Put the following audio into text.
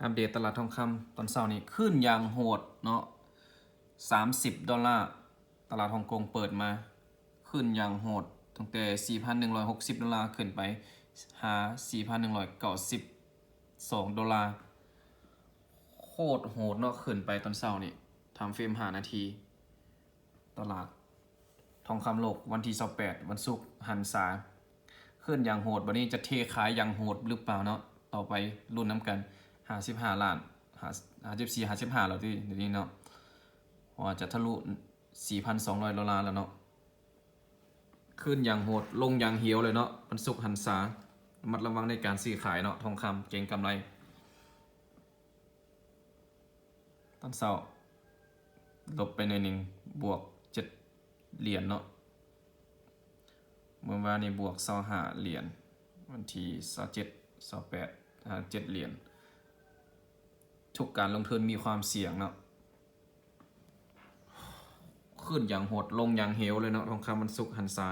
ອັບເດດຕະຫຼາດທອງຄຳຕອນເຊົ້ານີ້ ຂຶ້ນຢ່າງໂຫດເນາະ ສາມສິບໂດລາ. ຕະຫຼາດຮົງກົງເປີດມາ ຂຶ້ນຢ່າງໂຫດ ຕັ້ງແຕ່ສີ່ພັນໜຶ່ງຮ້ອຍຫົກສິບໂດລາ ຂຶ້ນໄປຫາສີ່ພັນໜຶ່ງຮ້ອຍເກົ້າສິບສອງໂດລາ. ໂຄດໂຫດເນາະ ຂຶ້ນໄປຕອນເຊົ້ານີ້ ທາມເຟຣມຫ້ານາທີ. ຕະຫຼາດທອງຄຳໂລກ ວັນທີຊາວແປດ ວັນສຸກ ຫັນສາ ຂຶ້ນຢ່າງໂຫດ. ບັດນີ້ຈະເທຂາຍຢ່າງໂຫດຫຼືເປົ່າເນາະ? ຕໍ່ໄປລຸ້ນນຳກັນ. ຫ້າສິບຫ້າລ້ານ ຫ້າ ຫ້າສິບສີ່ ຫ້າສິບຫ້າແລ້ວຕິ ດຽວນີ້ເນາະ ວ່າຈະທະລຸສີ່ພັນສອງຮ້ອຍໂດລາແລ້ວເນາະ. ຂຶ້ນຢ່າງໂຫດ ລົງຢ່າງຫຽວເລີຍເນາະ ວັນສຸກຫັນສາ. ລະມັດລະວັງໃນການຊື້ຂາຍເນາະ ທອງຄຳເກັງກຳໄລ. ຕອນເຊົ້າລົບໄປໜ້ອຍໜຶ່ງ ບວກເຈັດຫຼຽນເນາະ. ມື້ວານນີ້ບວກຊາວຫ້າຫຼຽນ ວັນທີຊາວເຈັດ ຊາວແປດ ຫ້າເຈັດຫຼຽນ. ທຸກການລົງທຶນມີຄວາມສ່ຽງເນາະ. ຂຶ້ນຢ່າງໂຫດ ລົງຢ່າງເຫວເລີຍເນາະ ທອງຄຳວັນສຸກຫັນສາ.